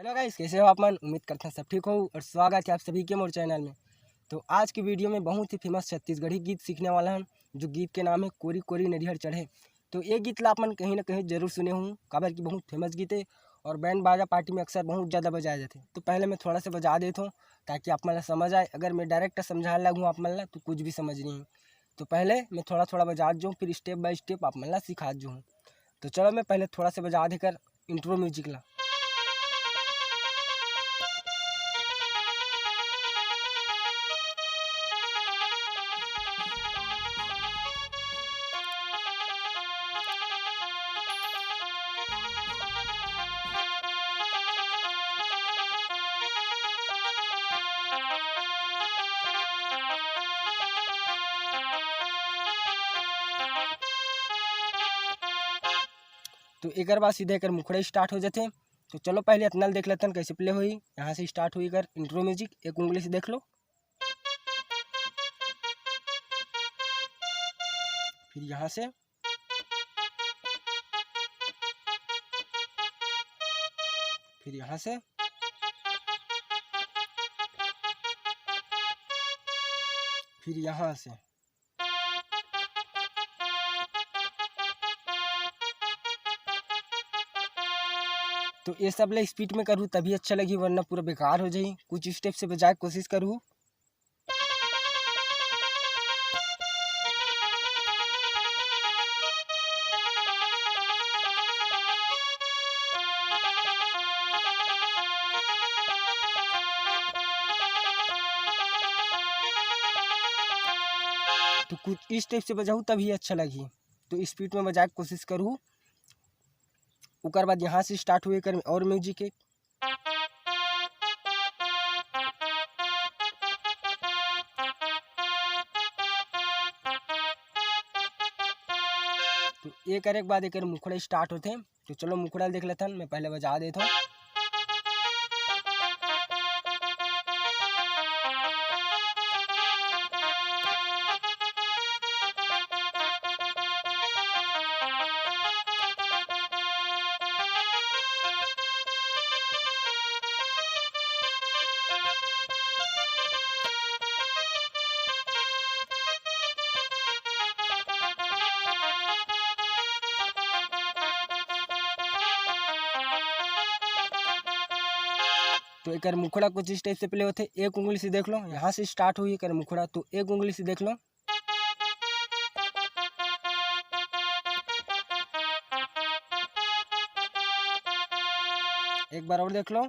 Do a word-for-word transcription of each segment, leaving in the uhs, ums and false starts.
तो गाइस, कैसे हो आप मन? उम्मीद करते हैं सब ठीक हो और स्वागत है आप सभी के मोर चैनल में। तो आज की वीडियो में बहुत ही फेमस छत्तीसगढ़ी गीत सीखने वाला हम, जो गीत के नाम है कोरी कोरी नरिहर चढ़े। तो ये गीत ला आप मन कहीं ना कहीं जरूर सुने हो, काबर कि बहुत फेमस गीत है और बैंड बाजा पार्टी में अक्सर बहुत ज़्यादा बजाया जाते हैं। तो पहले मैं थोड़ा सा बजा देता हूँ ताकि आप मन ला समझ आए। अगर मैं डायरेक्ट समझाने लगूँ आप मन ला तो कुछ भी समझ नहीं। तो पहले मैं थोड़ा थोड़ा बजा जाऊँ, फिर स्टेप बाय स्टेप आप मन ला सिखा जाऊँ। तो चलो मैं पहले थोड़ा सा बजा देकर इंट्रो म्यूजिक ला। तो एकर बाद सीधा एकर मुखड़ा स्टार्ट हो जाथे। तो चलो पहले अतना ल देख लेथन कैसे प्ले होही। यहाँ से स्टार्ट होही एकर इंट्रो म्यूजिक, एक उंगली से देख लो, फिर यहाँ से, फिर यहाँ से, फिर यहाँ से। तो ये सब ले स्पीड में करूँ तभी अच्छा लगी, वरना पूरा बेकार हो जाही। कुछ स्टेप से बजाए कोशिश करूँ। तो कुछ इस टाइप से बजाहू तभी अच्छा लगही। तो स्पीड में बजाए के कोशिश करूँ। ओकर बाद यहाँ से स्टार्ट हुए कर और म्यूजिक है। तो ये करे के बाद एकर मुखड़ा स्टार्ट होथे। तो चलो मुखड़ा देख लेथन, मैं पहले बजा देथों। तो एकर मुखड़ा कुछ इस टाइप से प्ले होथे। एक उंगली से देख लो, यहाँ से स्टार्ट हुई एकर मुखड़ा, तो एक उंगली से देख लो। एक बार और देख लो।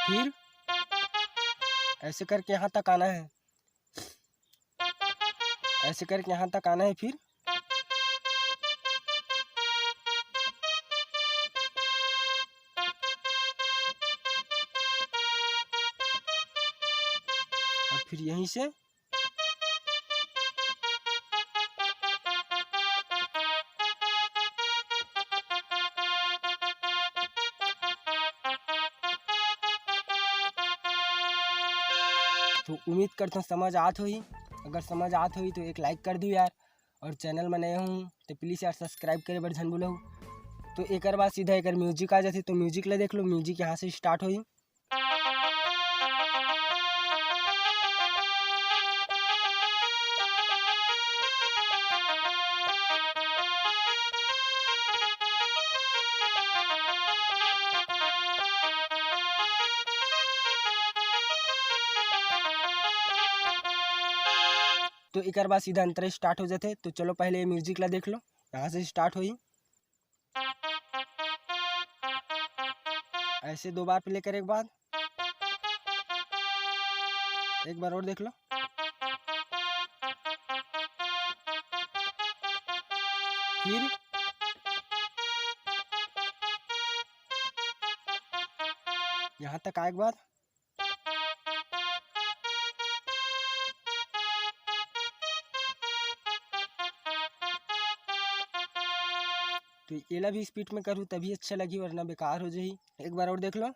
फिर ऐसे करके यहाँ तक आना है, ऐसे करके यहाँ तक आना है। फिर और फिर यहीं से तो उम्मीद करता हूँ समझ आत होही। अगर समझ आत होही तो एक लाइक कर दू यार, और चैनल में नए हूँ तो प्लीज यार सब्सक्राइब करे बर झन भूलहू। तो एकर बाद सीधा एकर म्यूजिक आ जाथे, तो म्यूजिक ला देख लो, म्यूजिक यहाँ से स्टार्ट होही। तो एकर बाद सीधा अंतरा स्टार्ट हो जाथे। तो चलो पहले ये म्यूजिक ला देख लो, यहाँ से स्टार्ट होही। ऐसे दो बार प्ले करे के बाद एक बार और देख लो। फिर यहाँ तक आए के बाद तो एला भी स्पीड में करूँ तभी अच्छा लगी, वरना बेकार हो जाही। एक बार और देख लो।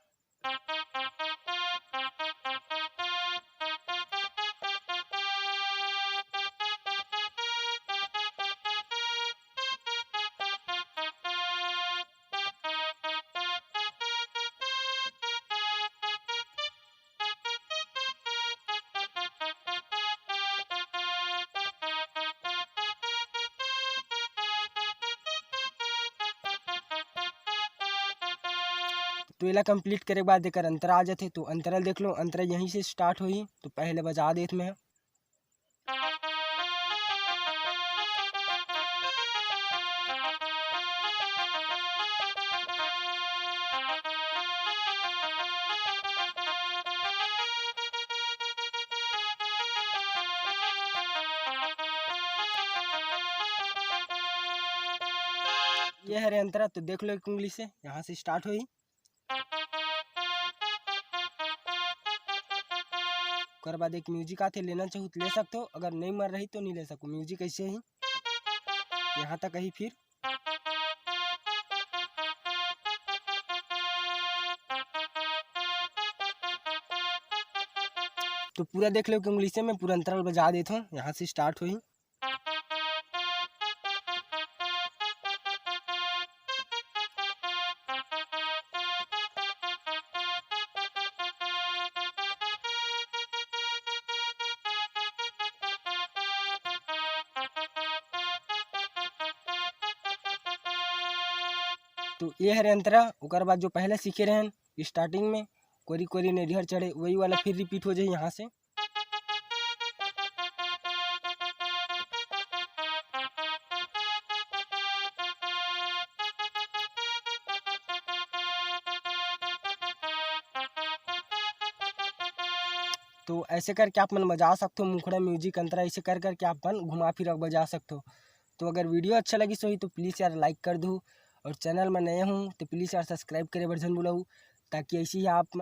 तो एला complete करे के बाद एकर अंतरा आ जाथे। तो अंतरा देख लो, अंतरा यहीं से start होही। तो पहले बजा देत मैं। ये हरे अंतरा, तो देख लो एक उंगली से, यहाँ से start होही। ओकर बाद एक music आथे, लेना चाहू तो ले सकथो, अगर नहीं मन रही तो नहीं ले सकू। Music ऐसे ही यहाँ तक ही। फिर तो पूरा देख लो कि उंगली से मैं पूरा अंतरा ल बजा देत हूँ, यहाँ से start होही। तो ये हरे अंतरा, ओकर बाद जो पहले सीखे रहन starting में, कोरी कोरी नरिहर चढ़े, वही वाला फिर repeat हो जाए यहाँ से। तो ऐसे करके आप मन बजा सकथो मुखड़ा music अंतरा, ऐसे कर करके आप मन घुमा फिरा बजा सकथो। तो अगर video अच्छा लगिस होही तो please यार like कर दू, और channel में नए हूँ तो please यार subscribe करे बर झन भुलाऊ, ताकि ऐसे ही आप